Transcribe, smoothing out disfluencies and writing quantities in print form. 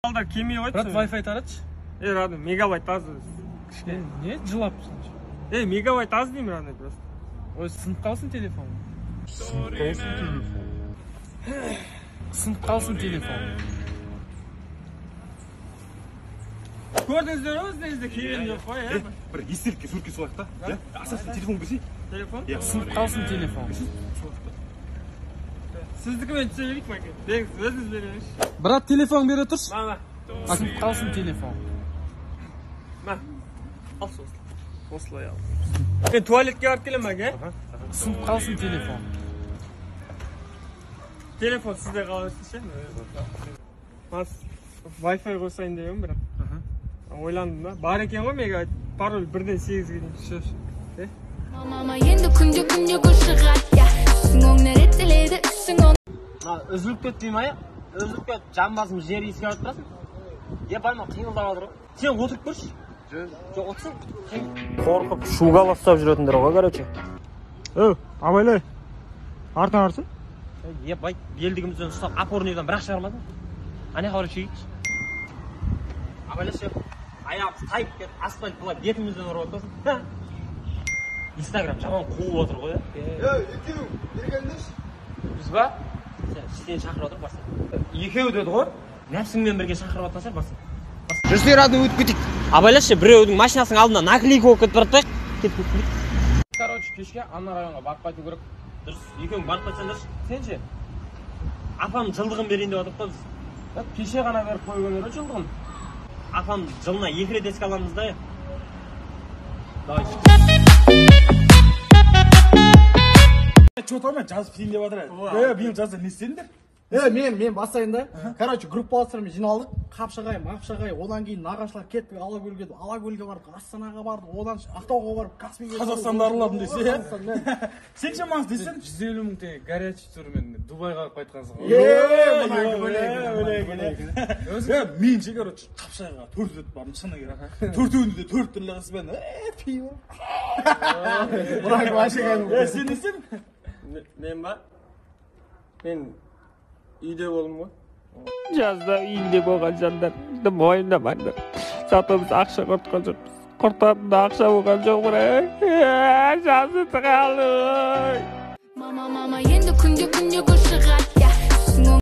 Балдар келмей қойды. Брат, Wi-Fi таратшы. Е, родной, мегабайт аз. Кішкене. Не жылап сонша? Е, мегабайт аз деймін, родной, просто. Ой, сынып қалсын телефон. Сынып қалсын телефон. Сынып қалсын телефон. Көрдіңіздер ғой, бізде келген жоқ қой, е? Бір естелікке суретке салайық та. Иә? Асасы телефон берсей. Телефон? Иә. Сынып қалсын телефон. Сіздікімен түсе берейік, мәке. Беріңіз, өзіңіз беріңізші. Брат, телефон бере тұршы. Мама. Сынып қалсын телефон. Мә. Ал сосын. Осылай ал. Мен туалетке барып келемін, мәке. Сынып қалсын телефон. Телефон сізде қала берсін ше. Мас Wi-Fi қосайын деп едім, бірақ. Ойландым да. Бар екен ғой мегабайт. Пароль 1-ден 8-ге дейін. Все, все. Мама енді күнде күнде гүл шығады, я түсің оңына реттеледі, түсің оң. Мына үзіліп кетті дей ма, үзіліп кетіп, жамбасым жер иіскеп жатып тұрасың. Е, барма, қимылдап жатыр ғой. Сен отырып көрші. Жоқ, отырсың. Қорқып шугал ұстап жүретіндер ғой, короче. Өй, абайлай. Артына қарасың. Е, бай, белдігімізден ұстап, опорныйдан бірақ шығармадың. Ана қарай шегейікші. Абайлашы, аяғымыз тайып кетіп, асфальт былай бетімізден ұрып жатасың. Инстаграм жаман қуып отыр ғой, е. Ей, екеу, бергендерші. Біз ба? Сені шақырып отыр, барсың. Екеу деді ғой. Нәпсіңмен бірге шақырып жатқан шығар, барсың. Жүрсе, родной, өтіп кетейік. Абайлашы, біреудің машинасының алдына наклейка болып кетіп бара жатпайық. Кетіп кетіп. Короче, кешке ана районға барып қайту керек. Дұрыс, екеуің барып қайтсаңдаршы. Сен ше? Апам жылдығын берейін деп жатыр қой біз. Кеше ғана беріп қойған еді жылдығын. Апам жылына 2 рет еске аламыз да. Давай. Че там, жазып кетейін деп жатыр. Е, биыл жазда не істедіңдер? Е, мен бастайын да. Короче, группаластармен жиналдық. Қапшағай, Мақшағай, одан кейін нағашылар кеттік, Алакөлге, Алакөлге бардық, Астанаға бардық, одан Ақтауға барып, Каспийге. Қазақстанды араладым десе, е? Сен ше, Маңыз, десең? 150 мың теңге горячий турмен Дубайға барып қайтқансың ғой. Е, бөлек. Е, мен ше, короче, Қапшағайға 4 рет бардым, шыны керек. Төртеуінде де 4 түрлі қызбен. Е, пиво. Бірақ вообще кәдімгі. Е, сен не істедің? Мен ба? Мен үйде болдым ғой. Жазда үйінде болған жандарды мойындамаңдар. Зато біз ақша құртқан жоқпыз. Құртатын да ақша болған жоқ, бірақ. Жазы тығалы. Мама, мама енді күнде күнде гүл шығады, я түсің оң.